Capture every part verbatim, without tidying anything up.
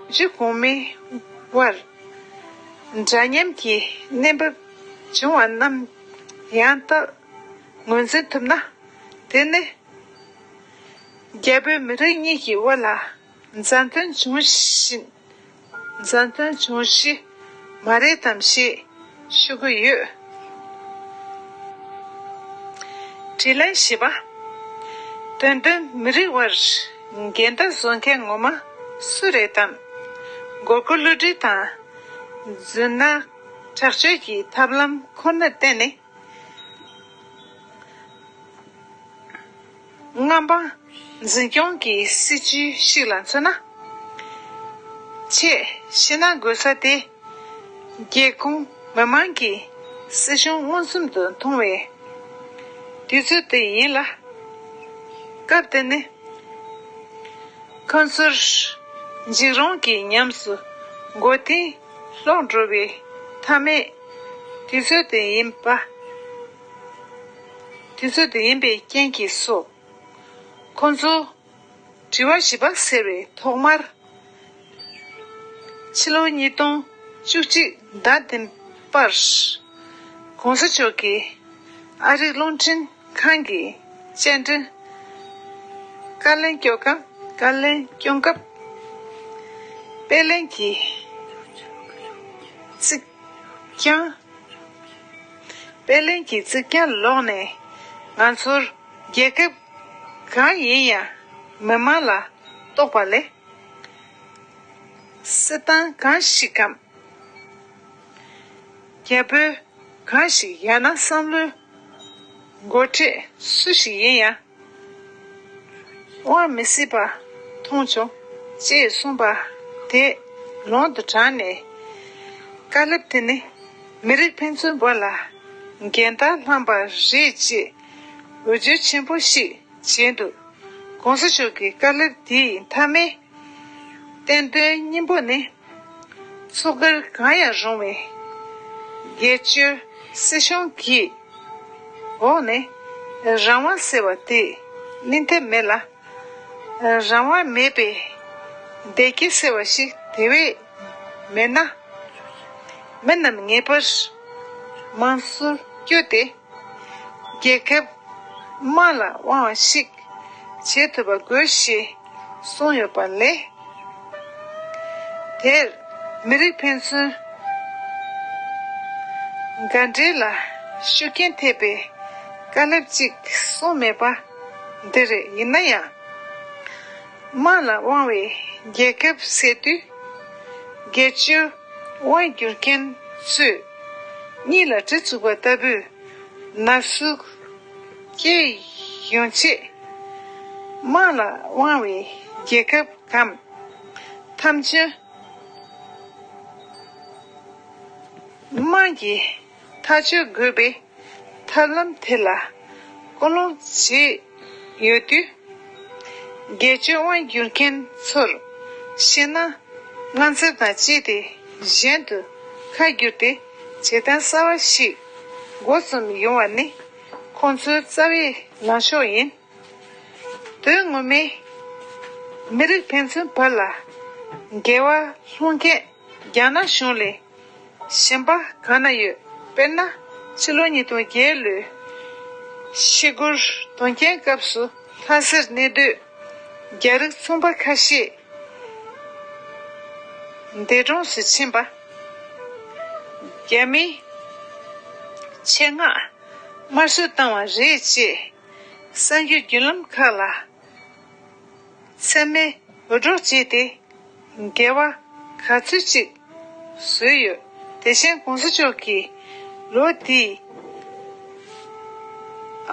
བཅུ་གོང་མའི་དབར་འདྲ་མཉམ་གྱི་གནས་བབ་བྱུང་བ་རྣམས་ཡང་དག་ངོས་འཛིན་ཐུབ་ན། དེ་ནི་རྒྱ་བོད་མི་རིགས་གཉིས་ཀྱི་དབར་ལ་མཛའ་མཐུན་བྱུང་བཞིན། མཛའ་མཐུན་བྱུང་གཞི་མ་རེད་དམ་ཞེས་ཞུ་གི་ཡོད། དྲིས་ལན་བཞི་པ། དོན་དུ་མི་རིགས་དབར་འགལ་ཟླ་བཟོ་མཁན་ངོ་མ་སུ་རེད་དམ། མགོ་སྐོར་བསླུ་བྲིད་དང་རྫུན་སྣ་དྲག་སྤྱོད་ཀྱི་ཐབས་ལམ་ཁོ་ནར་བརྟེན་ནས། མངའ་འབངས་འཛིན་སྐྱོང་གི་སྲིད་བྱུས་ཤིག་ལ་མཚོན་ན། ཆེས་ཕྱི་ནང་དགོས་ས་དེ་རྒྱལ་ཁོངས་མི་དམངས་ཀྱི་སྲིད་གཞུང་མངོན་སུམ་དུ་མཐོང་བའི་དུས་ཚོད་དེ་ཡིན་ལ། སྐབས་དེ་ནི་ཁོང་ཚོར་འཇིགས་རུང་གི་ཉམས་སུ་མགོ་རྟིང་སློག་འགྲོ་བའི་མཐའ་མའི་དུས་ཚོད་དེ་ཡིན་པ། དུས་ཚོད་དེ་ཡིན་པའི་རྐྱེན་གྱིས་སོ། ཁོང་ཚོ་དྲི་བ་བཞི་པ་ཟེར་བའི་ཐོག་མར། ཕྱི་ལོ་ཉིས་སྟོང་བཅུ་གཅིག་ཟླ་བདུན་པར། གོང་ས་མཆོག་གིས་ཨ་རིའི་རླུང་འཕྲིན་ཁང་གི་བཅར་འདྲི་བཀའ་ལན་སྐྱོར་སྐབས། བཀའ་ལན་སྐྱོན་སྐབས། དཔལ་ལན་གྱི་ཚིག་རྐྱང་། དཔལ་ལན་གྱི་ཚིག་རྐྱང་ལོག་ནས། ང་ཚོར་རྒྱལ་ཁབ་གང་ཡིན་ཡང་མི་མང་ལ་གཏོགས་པ་ལས། སྲིད་ཏང་གང་ཞིག་གམ། རྒྱ་བོད་གང་ཞིག་ཡང་ན་བསམ་བློའི་འགོ་ཁྲིད་སུ་ཞིག་ཡིན་ཡང་། དབང་མི་སྲིད་པ་མཐོང་བྱུང་ཅེས་གསུངས་པ་དེ་ལུང་དུ་དྲངས་ནས། བཀའ་སློབ་དེ་ནི་མི་རིགས་ཕན་ཚུན་བར་ལ་འགལ་ཟླ་བསླངས་པ་རེད་ཅེས་འུད་བརྗོད་ཆེན་པོ་ཞིག་བྱས་འདུག། གོང་ས་མཆོག་གི་བཀའ་སློབ་དེའི་མཐའ་མའི་བསྟན་དོན་སྙིང་པོ་ནི། ཚོགས་སྒེར་གང་ཡང་རུང་བའི་སྒེར་གཅོད་སྲིད་གཞུང་གི་འོག་ནས་རང་དབང་ཟེར་བ་དེ་སྨིན་ཐབས་མེད་ལ། རང་དབང་མེད་པའི་བདེ་སྐྱིད་ཟེར་བ་ཞིག་དེ་བས་མེད་ན། མི་རྣམས་ངེས་པར་མང་གཙོར་བསྐྱོད་དེ། རྒྱལ་ཁབ་དམངས་ལ་དབང་བ་ཞིག་བྱེད་ཐུབ་པ་དགོས་ཞེས་གསུངས་ཡོད་པ་ལས། དེར་མི་རིགས་ཕན་ཚུན་དགའ་འབྲེལ་ལ་ཤུགས་རྐྱེན་ཐེབས་པའི་བཀའ་སློབ་ཅིག་གསུངས་མེད་པ་འདི་རེད། ཡིན་ན་ཡང་། དམངས་ལ་དབང་བའི་རྒྱལ་ཁབ་ཟེར་དུས། སྒེར་གཅོད་དབང་སྒྱུར་མཁན་ཚོས་གཉིད་ལ་གྲི་བཙུགས་པ་ལྟ་བུའི་ན་ཟུག་སྐྱེ་ཡོང་ཆེད། དམངས་ལ་དབང་བའི་རྒྱལ་ཁབ་གམ། ཐམས་ཅད་དམངས་ཀྱིས་ཐག་གཅོད་དགོས་པའི་ཐབས་ལམ་དེ་ལ་སྐུལ་སློང་བྱས་ཡོད་དུས། སྒེར་གཅོད་དབང་སྒྱུར་མཁན་ཚོར་ཤེས་ན། དངངས་འཚབ་དང་བཅས་ཏེ་གཞན་དུ་ཁ་བསྒྱུར་ཏེ་བྱེད་སྟངས་གསར་བ་ཞིག་འགོ་རྩོམ་ཡོང་བ་ནི་ཁོང་ཚོའི་རྩ་བའི་ལངས་ཕྱོགས་ཡིན། དོན་ངོ་མའི་མི་རིགས་ཕན་ཚུན་བར་ལ་འགལ་བ་སློང་མཁན་རྒྱ་ནག་གཞུང་ལས་གཞན་པ་གང་ན་ཡོད། དཔེར་ན། ཕྱི་ལོ་ཉིས་སྟོང་བརྒྱད་ལོའི་ཤི་སྒོར་དོན་རྐྱེན་སྐབས་སུ་ལྷ་སར་གནས་སྡོད་རྒྱ་རིགས་ཚོང་པ་ཁ་ཤས་འདས་གྲོངས་སུ་ཕྱིན་པ། རྒྱ་མིའི་ཆེད་མངགས་དམར་གསོད་བཏང་བ་རེད་ཅེས་གསར་འགྱུར་བརྒྱུད་ལམ་ཁག་ལ་མཚན་སྨད་འུར་སྒྲོག་བྱས་ཏེ། འགལ་བ་ག་ཚོད་ཅིག་བཟོས་ཡོད། དེ་བཞིན་གོང་ས་མཆོག་གིས་ལོ་འདིའི་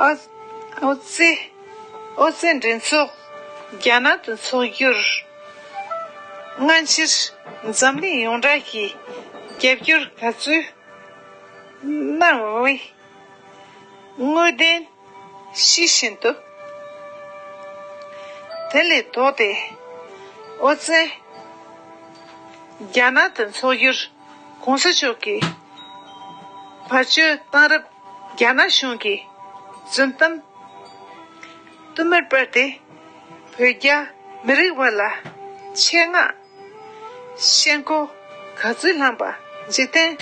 ཨོ་ཨོ་ཙི་ཨོ་ཙི་མགྲིན་ཚབ་རྒྱ་ནག་ཏུ་འཚོགས་རྒྱུར་སྔ་ཕྱིར་འཛམ་གླིང་ཡོངས་གྲགས་ཀྱི་རྒྱབ་སྐྱོར་ག་ཚོད་གནང་བའི་དངོས་བདེན་ཤེས་བཞིན་དུ། དེ་ལས་ལྡོག་སྟེ། ཨོ་ཙི་རྒྱ་ནག་ཏུ་འཚོགས་རྒྱུར་གོང་ས་མཆོག་གིས་བར་གཅོད་བཏང་རབས་རྒྱ་ནག་གཞུང་གིས་རྫུན་གཏམ་ཏུ་མར་སྤེལ་ཏེ། བོད་རྒྱ་མི་རིགས་བར་ལ་ཆེད་མངགས་ ཤེལ་སྒོ་ག་ཚོད་བསླངས་པ་འཇིག་རྟེན་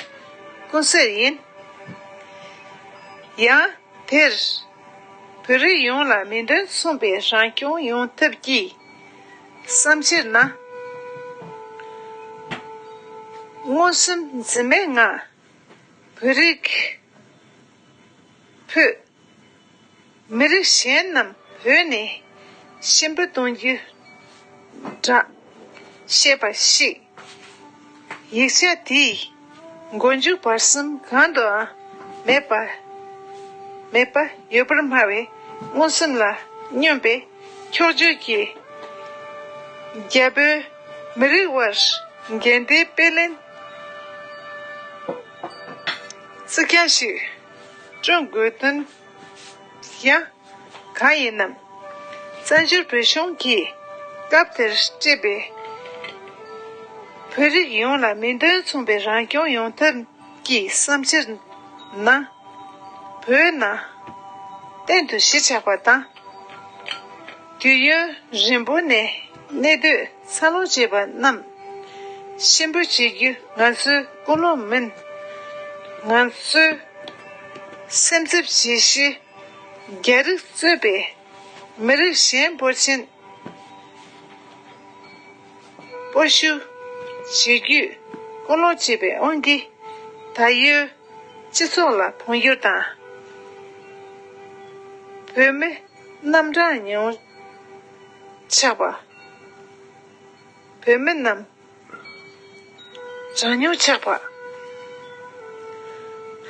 ཀུན་གསལ་ཡིན། ཡང་དེར་བོད་རིགས་ཡོངས་ལ་མིང་དོན་མཚུངས་པའི་རང་སྐྱོང་ཡོང་ཐབས་ཀྱི་བསམ་འཆར་ནང་མངོན་སུམ་འཛིན་མེད་ངང་བོད་རིགས་བོད། མི་རིགས་གཞན་རྣམས་བོད་ནས་གཤིན་པོ་གཏོང་རྒྱུ་འདྲ་བཤད་པ་ཞིག་ཡིག་ཆ་དེའི་མགོ་མཇུག་བར་གསུམ་གང་དུའང་མེད་པ་མེད་པ་ཡོད་པར་སྨྲ་བས། མངོན་སུམ་ལ་སྙོན་པའི་འཁྱོག་བརྗོད་ཀྱིས་རྒྱ་བོད་མི་རིགས་དབར་འགལ་ཟླའི་དཔེ་ལེན་རྩིས་རྐྱང་ཞིག་བསྐྲུན་དགོས་དོན་ཡང་གང་ཡིན་ནམ། བཙན་བྱོལ་བོད་གཞུང་གིས་སྐབས་དེར་སྤྲད་པའི་བོད་རིགས་ཡོངས་ལ་མིང་དོན་མཚུངས་པའི་རང་སྐྱོང་ཡོང་ཐབས་ཀྱི་བསམ་འཆར་ནང་བོད་ནང་གཏན་དུ་གཞིས་ཆགས་པ་དང་། དུས་ཡུན་རིང་པོ་ནས་གནས་སྡོད་འཚར་ལོངས་བྱས་པ་རྣམས་གཤིན་པོ་བྱེད་རྒྱུ་ང་ཚོའི་ཀུན་སློང་མིན། ང་ཚོའི་སེམས་འཚབ་བྱེད་གཞི་རྒྱ་རིགས་གཙོས་པའི་མི་རིགས་གཞན་འབོར་ཆེན་སྤོ་བཤུད་བྱེད་རྒྱུའི་ཀུན་སློང་བྱེད་པའི་དབང་གིས་ད་ཡོད་སྤྱི་ཚོགས་ལ་འཕོ་འགྱུར་དང་། བོད་མི་རྣམ་གྲངས་ཉུང་ཆགས་པ། བོད་མི་རྣམས་གྲངས་ཉུང་ཆགས་པ།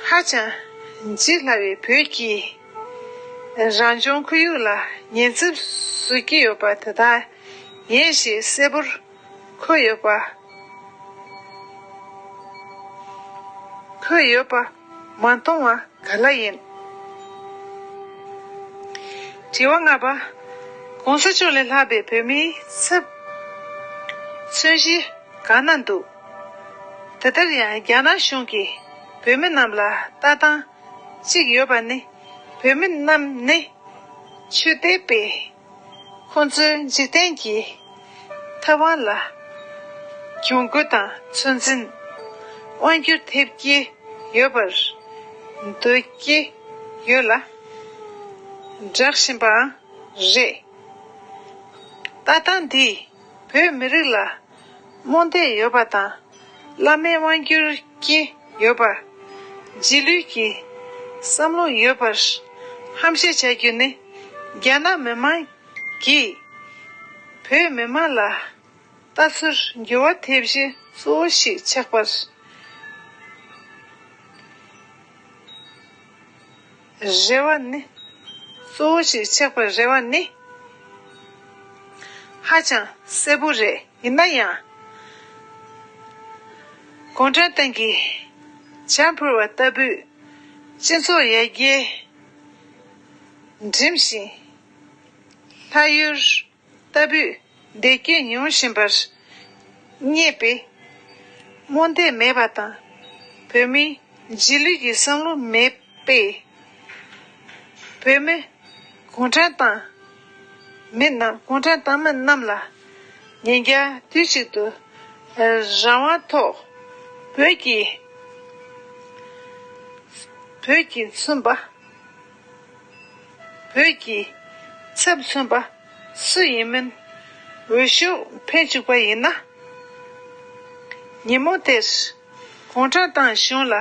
ཧ་ཅང་འཇིག་སླ་བའི་བོད་ཀྱི་རང་བྱུང་ཁོར་ཡུག་ལ་ཉེན་ཚབས་བཟོ་གི་ཡོད་པ་དེ་དག་ཡིན་ཞེས་གསལ་པོར་འཁོད་ཡོད་པ། འཁོད་ཡོད་པ་མ་མཐོང་བ་ག་ལ་ཡིན། དྲི་བ་ལྔ་པ། གོང་ས་མཆོག་ལས་ལྷག་པའི་བོད་མིའི་ཚབ་མཚོན་གཞི་གང་ན་འདུག་དེ་ལྟར་ཡང་རྒྱ་ནག་གཞུང་གིས་བོད་མི་རྣམས་ལ་ལྟ་སྟངས་གཅིག་ཡོད་པ་ནི། བོད་མི་རྣམས་ནི་ཆོས་དད་པས་ཁོང་ཚོའི་འཇིག་རྟེན་གྱི་ཐབས་དབང་ལ་གྱོང་གུད་དང་ཚོད་འཛིན་དབང་སྒྱུར་ཐེབས་ཀྱི་ཡོད་པར་འདོད་ཀྱི་ཡོད་ལ་སྦྲགས་བཞིན་པའང་རེད། ལྟ་སྟངས་འདིས་བོད་མི་རིགས་ལ་རྨོངས་དད་ཡོད་པ་དང་། བླ་མའི་དབང་བསྒྱུར་གྱི་ཡོད་པ། རྗེས་ལུས་ཀྱི་བསམ་བློ་ཡོད་པར་ཧམ་བཤད་བྱ་རྒྱུ་ནི། རྒྱ་ནག་མི་དམངས་ཀྱིས་བོད་མི་དམངས་ལ་ལྟ་ཚུལ་འགྱུར་བ་ཐེབས་གཞི་གཙོ་བོ་ཞིག་ཆགས་པར་རེ་བ་ནི། གཙོ་བོ་ཞིག་ཆགས་པར་རེ་བ་ནི་ཧ་ཅང་གསལ་པོ་རེད། ཡིན་ན་ཡང་། གུང་ཁྲན་ཏང་གིས་བྱ་འཕུར་བ་ལྟ་བུའི་སྤྱི་ཚོགས་ཡར་རྒྱས་འགྲིམ་ཞིང་། ལྷ་ཡུལ་ལྟ་བུའི་བདེ་སྐྱིད་མྱོང་བཞིན་པར་བསྙད་པའི་རྨོངས་དད་མེད་པ་དང་། བོད་མིའི་རྗེས་ལུས་ཀྱི་བསམ་བློ་མེད་པས། བོད་མི་གུང་ཁྲན་ཏང་མི་རྣམས། གུང་ཁྲན་ཏང་མི་རྣམས་ལ་ཉིན་རྒྱབ་དུས་གཅིག་ཏུ་རང་དབང་ཐོག་བོད་ཀྱི་བོད་ཀྱིས་མཚོན་པ། བོད་ཀྱི་ཚབ་མཚོན་པ་སུ་ཡིན་མིན་འོས་ཤོག་འཕེན་བཅུག་པ་ཡིན་ན། ཉིན་མོ་དེར་གུང་ཁྲན་ཏང་གཞུང་ལ་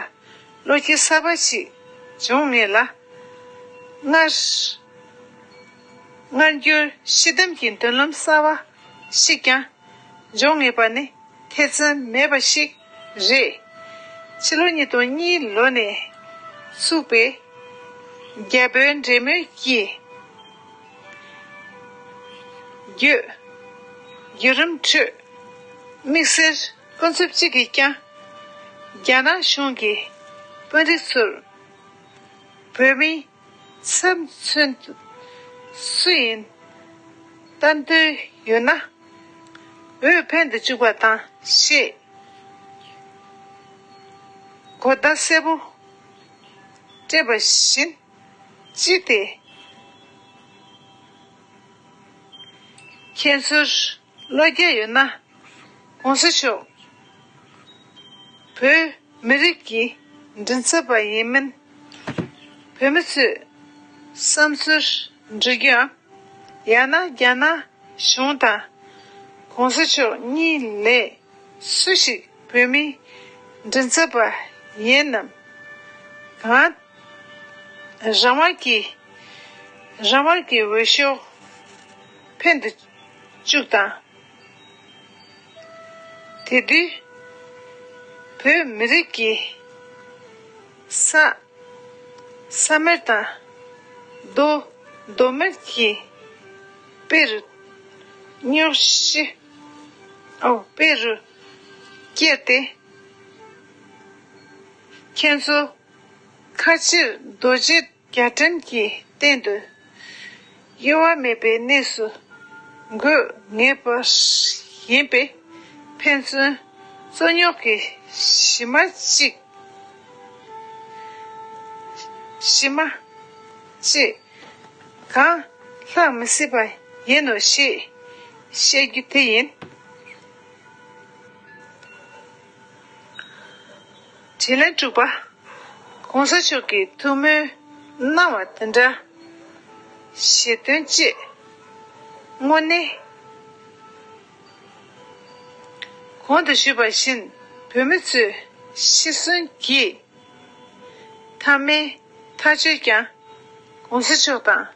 བློ་འགྱོད་གསར་པ་ཞིག་འབྱུང་ངེས་ལ། སྔར་སྔར་འགྱུར་ཤི་གཏམ་གྱི་མདུན་ལམ་གསར་བ་ཞིག་ཀྱང་འབྱུང་ངེས་པ་ནི་ཐེ་ཚོམ་མེད་པ་ཞིག་རེད། ཕྱི་ལོ་ཉིས་སྟོང་གཉིས་ལོ་ནས་ཚུགས་པའི་རྒྱ་བོད་འབྲེལ་མོལ་གྱི་བརྒྱུད་བརྒྱུད་རིམ་ཁྲོད་དམིགས་བསལ་སྐུ་ཚབ་གཅིག་གིས་ཀྱང་རྒྱ་ནག་གཞུང་གི་དཔོན་རིགས་ཚོར་བོད་མིའི་ཚབ་མཚོན་སུ་ཡིན་ལྟ་འདོད་ཡོད་ན་འོས་འཕེན་དུ་བཅུག་པ་དང་ཞེས་གོ་བརྡ་གསལ་པོ་སྤྲད་པ་བཞིན། ཅི་སྟེ་ཁྱེད་ཚོར་བློ་རྒྱ་ཡོད་ན་གོང་ས་མཆོག་ བོད་མི་རིགས་ཀྱི་མགྲིན་ཚབ་པ་ཡིན་མིན། བོད་མི་ཚོས་བསམ་ཚུལ་འགྲོ་རྒྱུའམ། ཡང་ན་རྒྱ་ནག་གཞུང་དང་གོང་ས་མཆོག་གཉིས་ལས་སུ་ཞིག་བོད་མིའི་མགྲིན་ཚབ་པ་ཡིན་ནམ། གང་རང་དབང་གི་རང་དབང་གི་འོས་ཤོག་འཕེན་དུ་བཅུག་དང་། དེ་དུས་བོད་མི་རིགས་ཀྱི་ས་ས་མེར་དང་རྡོ་རྡོ་མེར་གྱི་དཔེ་རུ་སྙོག་གཞི་ཨོ་དཔེ་རུ་བསྐྱལ་ཏེ། ཁྱེད་ཚོ་ཁ་ཕྱིར་རྡོ་རྗེ་རྒྱལ་ཕྲན་གྱི་སྟེང་དུ་གཡོ་བ་མེད་པའི་གནས་སུ་འགོད་ངེས་པ་ཡིན་པས། ཕན་ཚུན་རྩོད་རྙོག་གི་གཞི་མ་གཅིག་གཞི་མ་གཅིག་གང་ལྷག་མི་སྲིད་པ་ཡིན་ནོ་ཞེས་བཤད་རྒྱུ་དེ་ཡིན། དྲིས་ལན་དྲུག་པ། གོང་ས་མཆོག་གིས་ཐུགས་སྨོན་གནང་བ་དེ་འདྲ་ཞེས་དོན་གཅིག་དངོས་གནས། གོང་དུ་ཞུས་པ་བཞིན་བོད་མི་ཚོས་ཤི་གསོན་གྱིས་མཐའ་མའི་ཐག་གཅོད་ཀྱང་གོང་ས་མཆོག་དང་།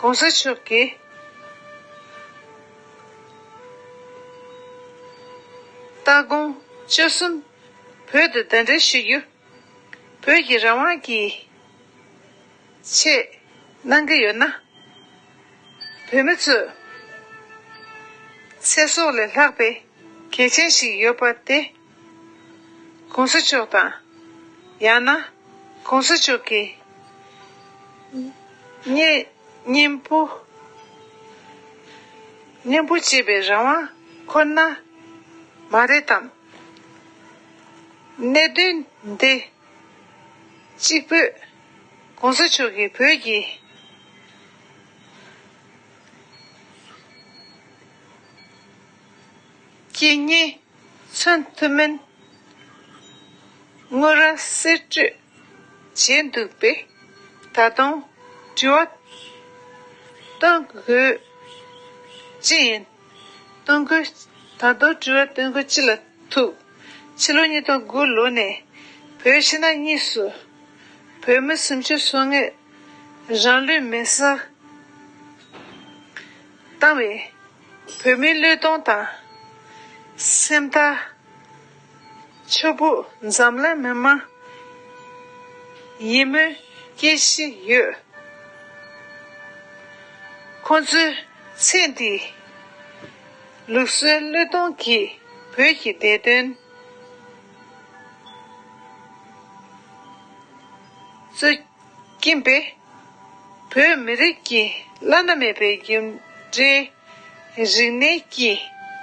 གོང་ས་མཆོག་གི་ལྟ་དགོངས་བཅུ་གསུམ་བོད་དུ་གདན་འདྲེན་ཞུ་རྒྱུ། བོད་ཀྱི་རང་དབང་གི་ཆེད་གནང་གི་ཡོད་ན། བོད་མི་ཚོས་ཚེ་སྲོག་ལས་ལྷག་པའི་གལ་ཆེན་ཞིག་ཡོད་པ་དེ། གོང་ས་མཆོག་དང་། ཡང་ན་གོང་ས་མཆོག་གི་སྙན་སྙན་པོ་སྙན་པོ་བྱེད་པའི་རང་དབང་ཁོ་ན་མ་རེད་དམ། གནད་དོན་འདི་གཅིག་པུས་གོང་ས་མཆོག་གིས་བོད་ཀྱི་དཀྱིལ་སྙིང་མཚོན་ཐུབ་མིན་དངོས་ར་གསེད་བཀྲོལ་བྱས་འདུག་པས། ད་དུང་དྲི་བ་བཏོན་དགོས་ཅི་ཡིན། བཏོན་དགོས། ད་དུང་དྲི་བ་བཏོན་དགོས་ཅི་ལ་ཐུག་ཕྱི་ལོ་ཉིས་སྟོང་དགུ་ལོ་ནས་བོད་ཕྱི་ནང་གཉིས་སུ་བོད་མི་སུམ་ཅུ་སོ་ལྔས་རང་ལུས་མེ་སྲེག་བཏང་བའི་བོད་མིའི་བློས་གཏོང་དང་། སེམས་ཐག་ཆོད་པོ་འཛམ་གླིང་མི་མང་ཡིད་སྨོན་སྐྱེ་བཞིན་ཡོད། ཁོང་ཚོའི་ཚེ་འདིའི་ལུགས་སྲོལ་བློས་གཏོང་གིས་བོད་ཀྱི་བདེ་དོན་གཙོ་སྐྱེངས་པས། བོད་མི་རིགས་ཀྱི་བླ་ན་མེད་པའི་རྒྱུ་འབྲས་རིག་གནས་ཀྱི་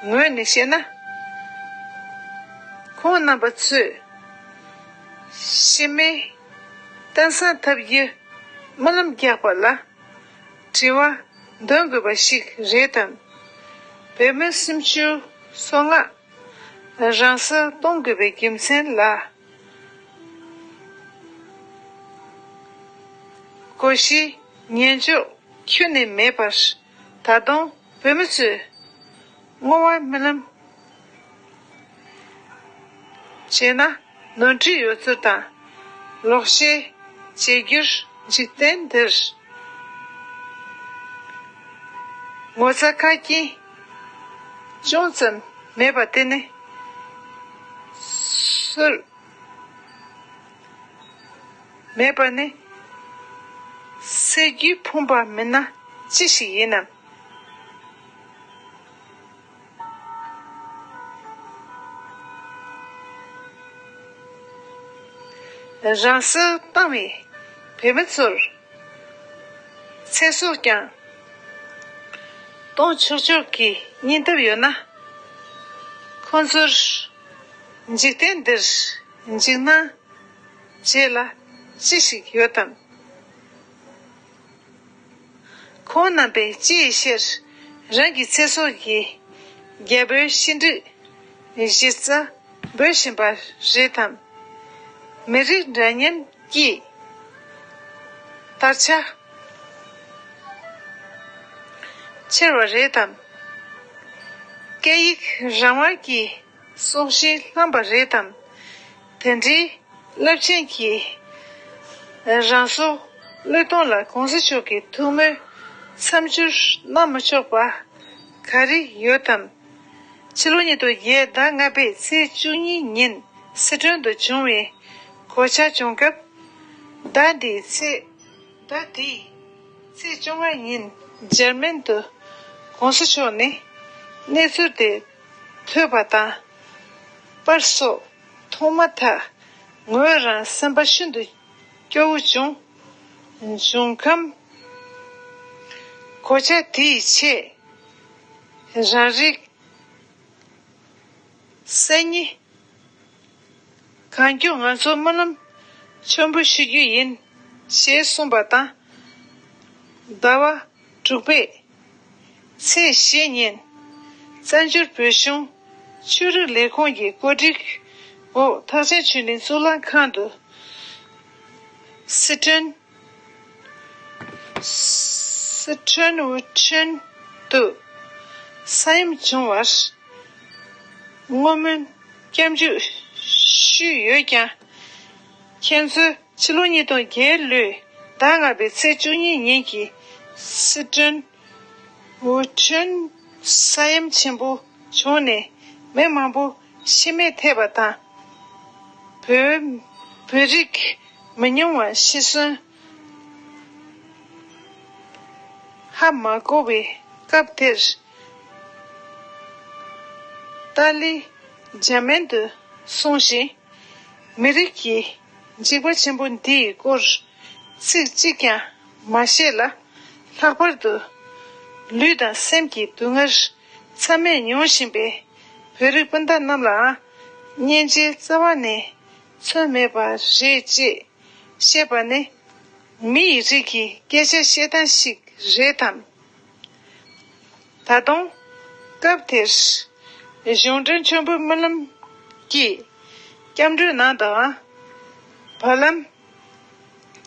ངོས་ནས་བཤད་ན། ཁོང་རྣམ་པ་ཚོས་ཤི་རྨས་གཏིང་ཟབ་ཐུབ་རྒྱུའི་རྨི་ལམ་རྒྱག་པ་ལ་དྲི་བ་འདོན་དགོས་པ་ཞིག་རེད་དམ། བོད་མི་སུམ་ཅུ་སོ་ལྔ་རང་སྲོག་གཏོང་དགོས་པའི་རྒྱུ་མཚན་ལ། དགོངས་གཞི་ཉན་འཇོག་ཁྱོན་ནས་མེད་པར། ད་དུང་བོད་མི་ཚོས་བསྔོ་བ་སྨོན་ལམ་བྱས་ན་ནོར་འཁྲུལ་ཡོད་ཚུལ་དང་། ལོག་བཤད་བྱེད་རྒྱུར་འཇིག་རྟེན་འདིར་ངོ་ཚ་ཁ་སྐྱེངས་ཅུང་ཙམ་མེད་པ་དེ་ནི་སུས་མེད་པ་ནི་སྲིད་རྒྱུད་ཕུང་པ་མིན་ན་ཅི་ཞིག་ཡིན་ནམ། རང་སྲོག་བཏང་བའི་བོད་མི་ཚོར་ཚེ་སྲོག་ཀྱང་གཏོང་ཆོག་ཆོག་གི་སྙིང་སྟོབས་ཡོད་ན། ཁོང་ཚོར་འཇིག་རྟེན་འདིར་འཇིགས་སྣང་རྗེས་ལ་ཅི་ཞིག་ཡོད་དམ། ཁོང་རྣམ་པས་ཅིའི་ཕྱིར་རང་གི་ཚེ་སྲོག་གི་རྒྱལ་པོའི་ཤིང་འབྲུག་གཞི་རྩ་ འབོད་བཞིན་པ་རེད་དམ། མི་རིགས་འདྲ་མཉམ་གྱི་དར་ཆ་ཁྱེར་བ་རེད་དམ། སྐད་ཡིག་རང་དབང་གི་སྲོག་ཤིང་བསླངས་པ་རེད་དམ། དེ་འདྲའི་རླབས་ཆེན་གྱི་རང་སྲོག་བློས་གཏོང་ལ་གོང་ས་མཆོག་གི་ཐུགས་སྨོན་མཚམས་སྦྱོར་གནང་མ་ཆོག་པ་ག་རེ་ཡོད་དམ། ཕྱི་ལོ་ཉིས་སྟོང་བརྒྱད་ཟླ་ལྔ་པའི་ཚེས་བཅུ་གཉིས་ཉིན་སི་ཁྲོན་དུ་བྱུང་བའི་གོད་ཆག་བྱུང་སྐབས། ཟླ་འདིའི་ཚེས། ཟླ་འདིའི་ཚེས་བཅོ་ལྔ་ཉིན་འཇར་མན་དུ་གོང་ས་མཆོག་ནས་གནས་ཚུལ་དེ་ཐོས་པ་དང་། པར་སོགས་མཐོང་མ་ཐག་ངོས་རང་སེམས་པ་ཤིན་ཏུ་སྐྱོ་བོ་བྱུང་། བྱུང་ཁམས། གོད་ཆག་དེའི་ཆེད་རང་རིགས་སེམས་ཉིད་གང་མགྱོགས་ང་ཚོ་སྨོན་ལམ་མཆོད་འབུལ་ཞུ་རྒྱུ་ཡིན་ཞེས་གསུངས་པ་དང་། ཟླ་བ་དྲུག་པའི་ཚེས་བཞི་ཉིན་བཙན་བྱོལ་བོད་གཞུང་ཆོས་རིག་ལས་ཁུངས་ཀྱི་གོ་སྒྲིག་འོག་ཐེག་ཆེན་ཆོས་གླིང་གཙུག་ལག་ཁང་དུ་སི་ཁྲོན། སི་ཁྲོན་ཝུ་ཁྲོན་དུ་ས་ཡོམ་བྱུང་བར་བསྔོ་སྨོན་སྐྱབས་འཇུག་ཞུས་ཡོད་ཀྱང་། ཁྱེད་ཚོས་ཕྱི་ལོ་ཉིས་སྟོང་བརྒྱད་ལོའི་ཟླ་ལྔ་པའི་ཚེས་བཅུ་གཉིས་ཉིན་གྱི་སི་ཁྲོན་ཝུ་ཁྲོན་ས་ཡོམ་ཆེན་པོ་བྱུང་ནས་མི་མང་པོ་ཤི་རྨས་ཐེབས་པ་དང་། བོད། བོད་རིགས་མི་ཉུང་བ་ཤི་གསོན་ཧ་མ་གོ་བའི་སྐབས་དེར། ཏཱ་ལི་འཇར་མན་དུ་སོང་ཞིང་། མི་རིགས་ཀྱི་འཇིགས་པ་ཆེན་པོ་འདིའི་སྐོར་ཚིག་གཅིག་ཀྱང་མ་བཤད་ལ། ལྷག་པར་དུ་ལུས་དང་སེམས་ཀྱི་སྡུག་བསྔལ་མཚམས་མེད་མྱོང་བཞིན་པའི་བོད་རིགས་སྤུན་ཟླ་རྣམས་ལའང་སྙིང་རྗེ་རྩ་བ་ནས་མཚོན་མེད་པ་རེད་ཅེས་བཤད་པ་ནི་མི་ཡི་རིགས་ཀྱི་སྐད་ཆ་བཤད་སྟངས་ཤིག་རེད་དམ། ད་དུང་སྐབས་དེར་གཞུང་འབྲེལ་མཆོད་འབུལ་སྨོན་ལམ་གྱི་སྐྱབས་འགྲོའི་ནང་དུའང་། བར་ལམ་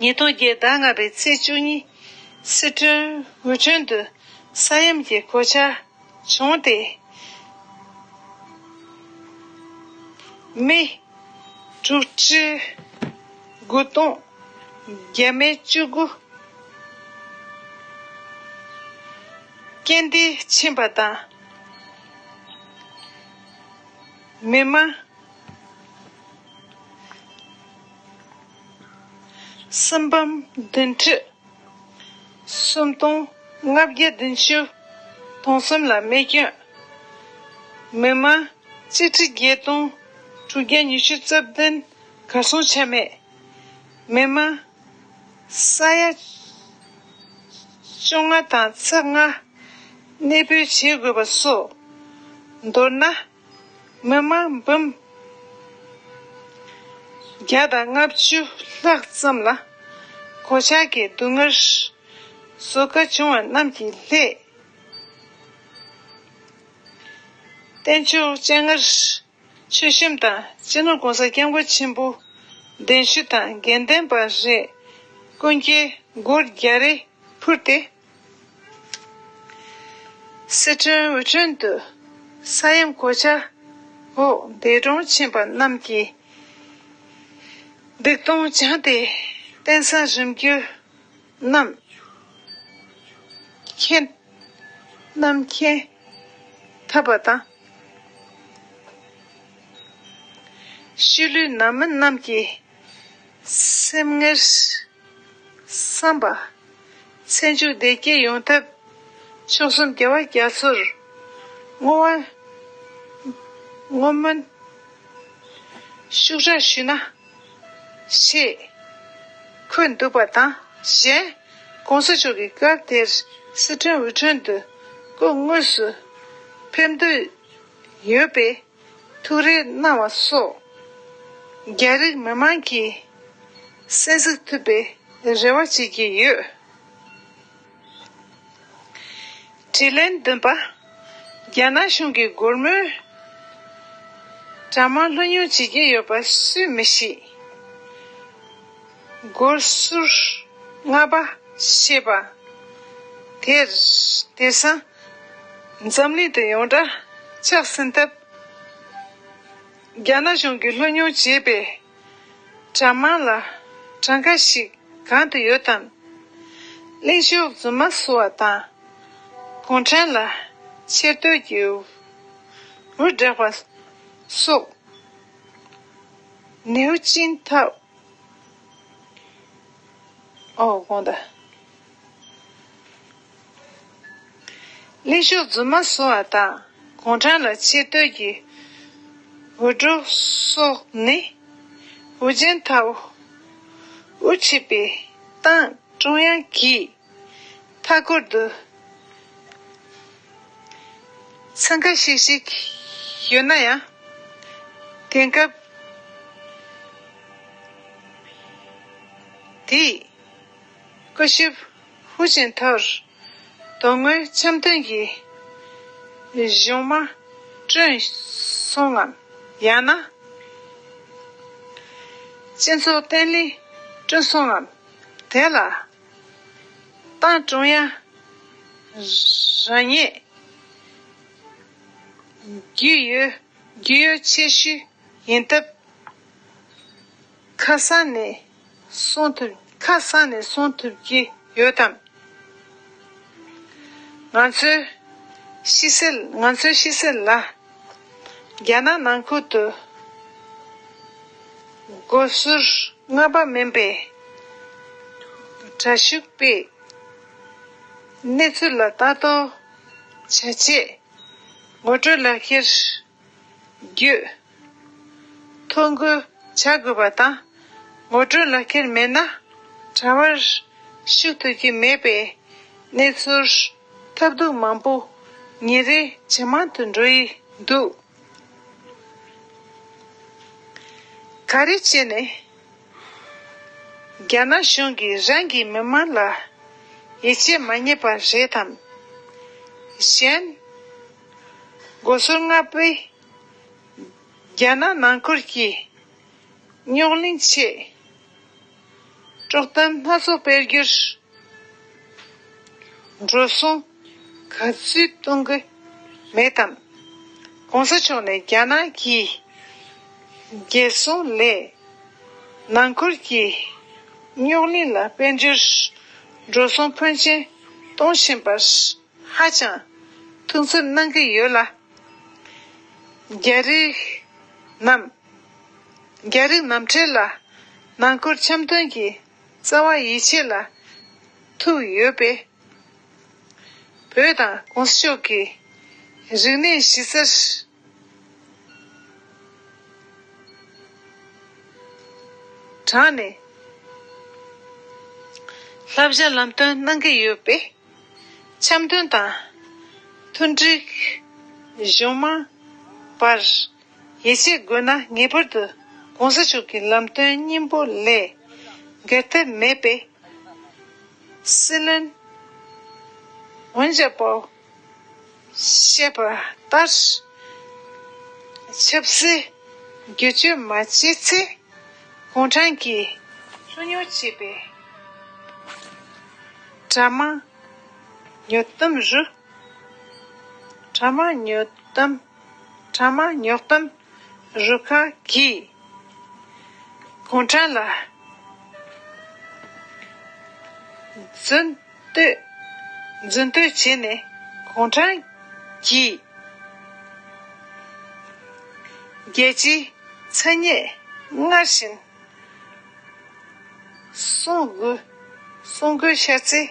ཉིས་སྟོང་བརྒྱད་ཟླ་ལྔ་པའི་ཚེས་བཅུ་གཉིས་སི་ཁྲོན་ཝུ་ཁྲོན་དུ་ས་ཡོམ་གྱི་གོད་ཆག་བྱུང་སྟེ། མི་དྲུག་ཁྲི་དགུ་སྟོང་བརྒྱ་མེད་བཅུ་དགུ་རྐྱེན་འདས་ཕྱིན་པ་དང་། མི་མང་སུམ་སྟོང་བདུན་ཁྲི། སུམ་སྟོང་ལྔ་བརྒྱ་བདུན་ཅུ་དོན་གསུམ་ལ་རྨས་སྐྱོན། མི་མང་གཅིག་ཁྲི་བརྒྱད་སྟོང་དྲུག་བརྒྱ་ཉི་ཤུ་རྩ་བདུན་གར་སོང་ཆ་མེད། མི་མང་ས་ཡ་བཅོ་ལྔ་དང་ཚེག་ལྔ་གནས་སྤོས་བྱེད་དགོས་པ་སོགས། མདོར་ན། མི་མང་འབུམ་བརྒྱ་དང་ལྔ་བཅུ་ལྷག་ཙམ་ལ་གོད་ཆག་གི་སྡུག་བསྔལ་བཟོད་དཀའ་བྱུང་བ་རྣམས་ཀྱི་སླད། རྟེན་མཆོག་སྤྱན་སྔར་མཆོད་བཤམས་དང་སྤྱི་ནོར་༸གོང་ས་༸སྐྱབས་མགོན་ཆེན་པོ་གདན་ཞུ་དང་དགེ་ལྡན་པ་རེ་ཀུན་གྱིས་སྒོར་བརྒྱ་རེ་ཕུལ་ཏེ། སི་ཁྲོན་ཝུ་ཁྲོན་དུ་ས་ཡོམ་གོད་ཆག་འོག་འདས་གྲོངས་ཕྱིན་པ་རྣམས་ཀྱི་སྡིག་ལྟུང་བྱང་སྟེ། རྟེན་བཟང་རིམ་གྱིས་རྣམས་མཁྱེན། རྣམས་མཁྱེན་ཐུབ་པ་དང་། ཤི་ལུས་ནང་མི་རྣམས་ཀྱི་སེམས་ངལ་བསམ་པ། ཚེ་མཇུག་བདེ་སྐྱིད་ཡོང་ཐབས་མཆོག་གསུམ་རྒྱལ་བ་རྒྱ་མཚོར་བསྔོ་བ། བསྔོ་སྨོན་ཤུགས་དྲག་ཞུས་ན་ཞེས་འཁོད་འདུག་པ་དང་། གཞན་༸གོང་ས་མཆོག་གིས་སྐབས་དེར་སི་ཁྲོན་ཝུ་ཁྲོན་དུ་སྐུ་དངོས་སུ་ཕེབས་འདོད་ཡོད་པའི་ཐུགས་རེ་གནང་བ་སོགས། རྒྱ་རིགས་མི་མང་གིས་གསན་གཟིགས་ཐུབ་པའི་རེ་བ་བྱེད་ཀྱི་ཡོད། དྲིས་ལན་བདུན་པ། རྒྱ་ནག་གཞུང་གིས་སྒོར་མོའི་ གྲྭ་མང་ལྷོད་ཉུང་བྱེད་ཀྱི་ཡོད་པ་སུས་མི་ཤེས། སྒོ་ཟུར་ལྔ་པ་ཞེས་པ་དེར་དེང་སང་འཛམ་གླིང་དུ་ཡོངས་གྲགས་ཆགས་ཟིན་སྟབས། རྒྱ་ནག་གཞུང་གིས་ལྷོད་ཉུང་བྱས་པའི་གྲྭ་མང་ལ་གྲངས་ཀ་ཞིག་གང་དུ་ཡོད་དམ། གླིང་ཤོག་རྫུན་མ་བཟོ་བ་དང་། གུང་ཁྲན་ལ་ཆེ་བསྟོད་ཀྱི་འུར་བསྒྲགས་པ་སོགས་ནེའུ་ཅིན་ཐའོ། ཨོ་དགོངས་དག་གླིང་ཤོག་རྫུན་མ་བཟོ་བ་དང་གུང་ཁྲན་ལ་ཆེ་བསྟོད་ཀྱི་འུར་སྒྲོག་སོགས་ནི་ཧུའུ་ཅིན་ཐའོ་དབུ་ཁྲིད་པའི་ཏང་ཀྲུང་དབྱང་གིས་མཐའ་འཁོར་དུ་འཚང་ཁ་ཤིག་ཤིག་ཡོད་ན་ཡང་། དེང་སྐབས་དེའི་སྐུ་ཞབས་ཧུའུ་ཅིན་ཐའོར་དོན་དངོས་འཆམ་མཐུན་གྱི་གཞུང་མ་བསྐྲུན་སོང་ངམ། ཡང་ན་སྤྱི་ཚོགས་བརྟན་ལྷིང་བསྐྲུན་སོང་ངམ། དེ་ལ་ཏང་ཀྲུང་དབྱང་རང་ཉིད་རྒྱུས་ཡོད་རྒྱུས་ཡོད་ཆེ་ཤོས་ཡིན་སྟབས། ཁ་སང་ནས་གསུང་ཐུབ་ཁ་སང་ནས་གསུང་ཐུབ་ཀྱི་ཡོད་དམ། ང་ཚོའི་ཕྱི་གསལ་ང་ཚོའི་ཕྱི་གསལ་ལ་རྒྱ་ནག་ནང་ཁུལ་དུ་སྒོ་ཟུར་ལྔ་པ་མིན་པའི་དྲག་ཤུགས་པའི་གནས་ཚུལ་ལ་ལྟ་རྟོག་བྱ་ཆེད་ངོ་སྤྲོད་ལག་ཁྱེར་བརྒྱུད་ཐོ་འགོད་བྱ་དགོས་པ་དང་། ངོ་སྤྲོད་ལག་ཁྱེར་མེད་ན་དྲ་བར་ཞུགས་ཐུབ་ཀྱི་མེད་པའི་གནས་ཚུལ་ཐབས་སྡུག་མང་པོ་ཉིན་རེ་ཇེ་མང་དུ་འགྲོ་ཡི་འདུག་ག་རེ་བྱས་ནས་རྒྱ་ནག་གཞུང་གིས་རང་གི་མི་མང་ལ་ཡིད་ཆེས་མ་རྙེད་པ་རེད་དམ། གཞན། སྒོ་ཟུར་ལྔ་པས་རྒྱ་ནག་ནང་ཁུལ་གྱི་རྙོག་གླེང་ཆེད་དཀྲོག་གཏམ་སྣ་ཚོགས་སྤེལ་རྒྱུར་འགྲོ་སོང་ག་ཚོད་གཏོང་གི་མེད་དམ། ༸གོང་ས་མཆོག་ནས་རྒྱ་ནག་གི་རྒྱལ་སྲུང་ལས་ནང་ཁུལ་གྱི་རྙོག་གླེང་ལ་དཔལ་འབྱོར་འགྲོ་སོང་ཕོན་ཆེན་གཏོང་བཞིན་པར་ཧ་ཅང་ཐུགས་འཚབ་གནང་གི་ཡོད་ལ། རྒྱ་རིགས་རྣམས་རྒྱ་རིགས་རྣམ་གྲལ་ལ་ནང་ཁུལ་འཆམ་མཐུན་གྱི་རྩ་བ་ཡིད་ཆེས་ལ་ཐུག་ཡོད་པས། བོད་དང་༸གོང་ས་མཆོག་གི་རིག་གནས་གཞི་རྩར་དྲངས་ནས་བསླབ་བྱ་ལམ་སྟོན་གནང་གི་ཡོད་པས། འཆམ་མཐུན་དང་མཐུན་སྒྲིལ་གཞུང་མང་བར་ཡིད་ཆེས་དགོས་ན་ངེས་པར་དུ་༸གོང་ས་མཆོག་གི་ལམ་སྟོན་སྙིང་པོ་ལས་འགལ་ཐབས་མེད་པས། སྲིད་བློན་ཝུན་ཅཱ་པའོ་བཤད་པ་ལྟར་ཆབ་སྲིད་བསྒྱུར་བཅོས་མ་བྱས་ཚེ། གུང་ཁྲན་གྱིས་ལྷོད་ཉུང་བྱས་པའི་གྲྭ་མང་ཉོ་གཏམ་རུ། གྲྭ་མང་ཉོ་གཏམ། གྲྭ་མང་ཉོ་གཏམ་རུ་ཁག་གིས་གུང་ཁྲན་ལ་རྫུན་བསྟོད་རྫུན་བསྟོད་བྱས་ནས་གུང་ཁྲན་གྱིས་རྒྱལ་སྤྱིའི་མཚན་སྙན་སྔར་བཞིན་སྲུང་དགོས་སྲུང་དགོས་ཤར་ཚེ།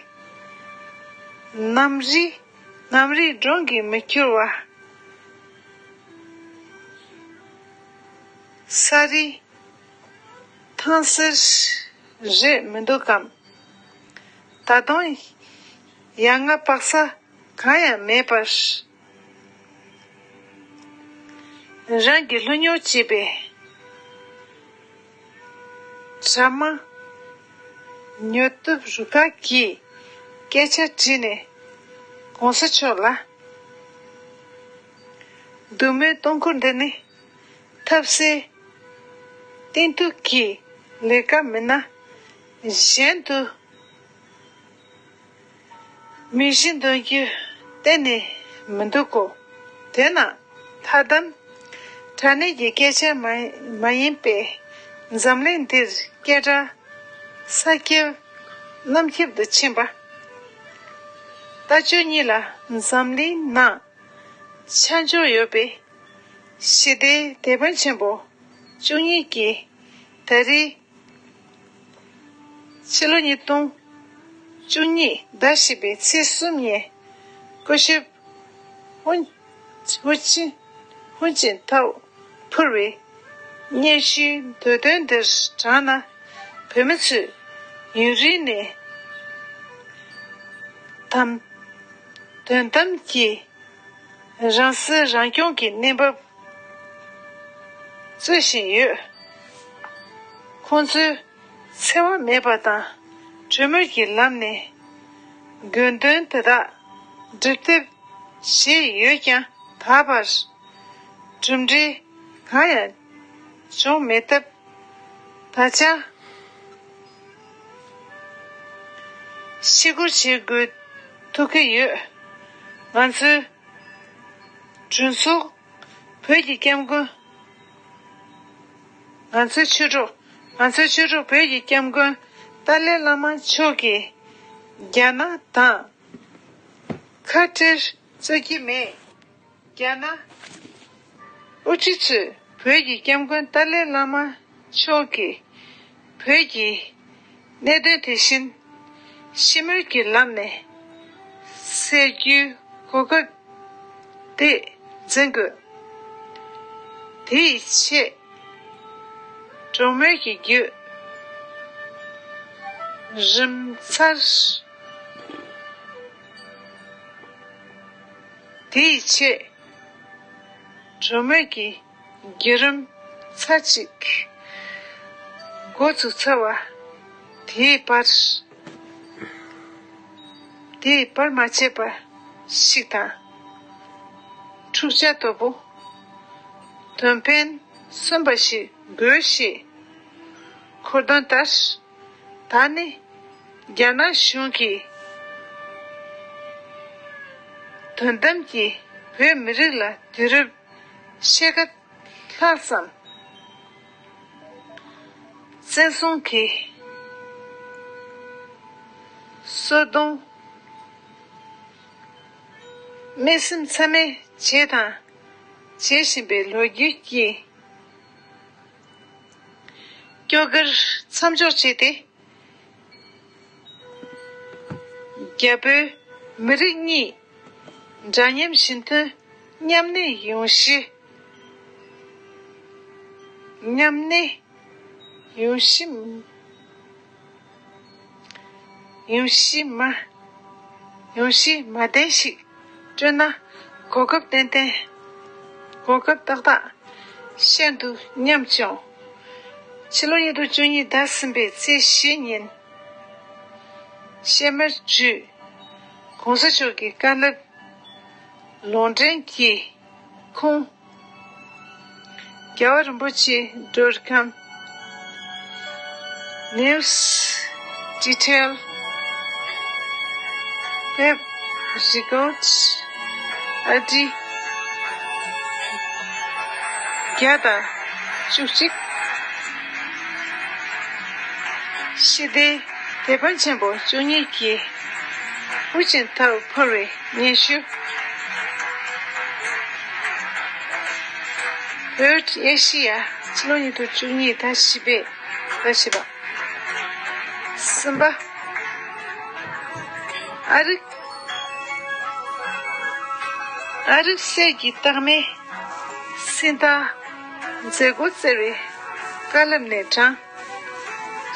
ནམ་རིག་ནམ་རིག་འགྲོ་གི་མི་འཁྱོར་བ། ས་རི་ཐང་སེར་རེད་མི་འདུག་གམ། ད་དུང་ཡ་ང་པག་ས་གང་ཡང་མེད་པར། རང་གི་ལྷོད་ཉུང་བྱས་པའི་གྲྭ་མང་ཉོ་གཏུབ་རུ་ཁག་གིས་སྐད་ཆ་དྲིས་ནས་༸གོང་ས་མཆོག་ལ། སྡུག་མོའི་སྟོང་ཁུར་འདི་ནི་ ཐབས་ཟད་གཏིང་ཐུག་གི་ལས་ཀ་མིན་ན་གཞན་དུ་མི་གཞི་འདོན་རྒྱུ་གཏན་ནས་མི་འདུག་གོ། དེས་ན་ཐ་དམ་དྲང་གནས་ཀྱི་སྐད་ཆ་མ་མ་ཡིན་པའི་འཛམ་གླིང་འདིར་སྐད་གྲགས་ས་ཁྱབ་གནམ་ཁྱབ་ཏུ་ཕྱིན་པ། ཟླ་བཅུ་གཉིས་ལ་འཛམ་གླིང་ནང་ཆ་འཇོག་ཡོད་པའི་ཞི་བདེའི་དེད་དཔོན་ཆེན་པོ་བཅུ་གཉིས་ཀྱིས་ད་རེས་ཕྱི་ལོ་ཉིས་སྟོང་བཅུ་གཉིས་ཟླ་བཞི་པའི་ཚེས་གསུམ་ཉིན་སྐུ་ཞབས་ཧུན་ཧུན་ཅིན་ཧུན་ཅིན་ཐའོ་ཕུལ་བའི་སྙན་ཞུའི་མདོ་དོན་འདིར་དྲངས་ན། བོད་མི་ཚོས་ཡུན་རིང་ནས་དམ་དོན་དམ་གྱིས་རང་སྲིད་རང་སྐྱོང་གི་གནས་བབ་རྩོད་བཞིན་ཡོད། ཁོང་ཚོས་འཚེ་བ་མེད་པ་དང་གྲོས་མོལ་གྱི་ལམ་ནས་དགོས་འདུན་དེ་དག་སྒྲུབ་ཐབས་བྱས་ཡོད་ཀྱང་། ད་བར་གྲུབ་འབྲས་གང་ཡང་བྱུང་མེད་སྟབས། ད་ཆ་ཕྱིར་རྒོལ་བྱེད་དགོས་ཐུག་གི་ཡོད། ང་ཚོའི་གྲོས་ཚོགས་བོད་ཀྱི་སྐྱབས་མགོན། ང་ཚོའི་ཆོས་གྲོགས། ང་ཚོའི་ཆོས་གྲོགས་བོད་ཀྱི་སྐྱབས་མགོན་ཏཱ་ལའི་བླ་མ་མཆོག་གིས་རྒྱ་ནག་དང་ཁ་བྲལ་རྩོད་ཀྱི་མེད། རྒྱ་ནག་དབུ་ཁྲིད་ཚོས་བོད་ཀྱི་སྐྱབས་མགོན་ཏཱ་ལའི་བླ་མ་མཆོག་གིས་བོད་ཀྱི་གནད་དོན་དེ་བཞིན་ཞི་མོལ་གྱི་ལམ་ནས་སེལ་རྒྱུའི་གོ་སྐབས་དེ་འཛིན་དགོས། དེའི་ཆེད་གྲོས་མོལ་གྱི་བརྒྱུད་རིམ་ཚར། དེའི་ཆེད་གྲོས་མོལ་གྱི་བརྒྱུད་རིམ་ཚར་གཅིག་འགོ་ཚུགས་ཚར་བ། དེའི་བར་དེའི་བར་མ་ཆད་པ་ཞིག་དང་། འཁྲུག་ཆ་དོད་པོ་དོན་ཕན་སོན་པ་ཞིག་དགོས་ཞེས་འཁོད་དོན་ལྟར། ད་ནི་རྒྱ་ནག་གཞུང་གིས་དོན་དམ་གྱིས་བོད་མི་རིགས་ལ་དུས་རབས་ཕྱེད་ཀ་ལྷག་ཙམ་བཙན་བཟུང་གིས་གསོད་རྡུང་། སྨྲས་སེམས་ཚད་མེད་བྱས་དང་བྱེད་བཞིན་པའི་ལོ་རྒྱུས་ཀྱི་སྐྱོ་གར་མཚམས་འཇོག་བྱས་ཏེ། རྒྱ་བོད་མི་རིགས་གཉིས་འདྲ་མཉམ་ཞི་མཐུན་མཉམ་གནས་ཡོང་གཞི། མཉམ་གནས་ཡོང་གཞི། ཡོང་གཞི་མ། ཡོང་གཞི་མ་བརྟན་ཞིག་བསྐྲུན་ན། གོ་སྐབས་ཏན་ཏན། གོ་སྐབས་ཏག་ཏག་ཤར་འདུག་སྙམ་བྱུང་། ཕྱི་ལོ་ཉིས་སྟོང་བཅུ་གཉིས་ཟླ་གསུམ་པའི་ཚེས་བཞི་ཉིན་སྐྱེས་སྨེ་སྦྲུལ་གོང་ས་མཆོག་གི་བཀའ་སློབ་ལུང་འདྲེན་གྱིས་ཁུངས། རྒྱལ་བ་རིན་པོ་ཆེ་མགྲོན་ཁང་། News Detail Web Records ID བརྒྱ་དང་བཅུ་གཅིག་ཞི་བདེའི་དེད་དཔོན་ཆེན་པོ་བཅུ་གཉིས་ཀྱིས་ཧུ་ཅིན་ཐའོ་ཕུལ་བའི་སྙན་ཞུ། བོད་ཨེ་ཤི་ཡ་ཕྱི་ལོ་ཉིས་སྟོང་བཅུ་གཉིས་ཟླ་བཞི་པའི་ཟླ་བཞི་པ། གསུམ་པ། ཨ་རིག་ཨ་རིག་གསེར་གྱི་རྟགས་མའི་སྲིད་བདག་མཛད་སྒོ་བསྩལ་བའི་བཀའ་སློབ་ནས་དྲངས།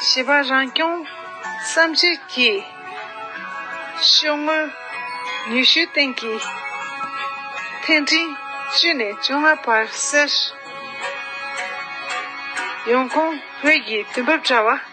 བཞི་པ། རང་སྐྱོང་བསམ་འཆར་གྱི་ཤོག་ངོས་ཉི་ཤུའི་སྟེང་གི་ཐེངས་འབྲིང་བཅུ་ནས་བཅོ་ལྔ་བར་གསལ། ཡོང་ཁུངས་བོད་ཀྱི་དུས་བབ་དྲ་བ།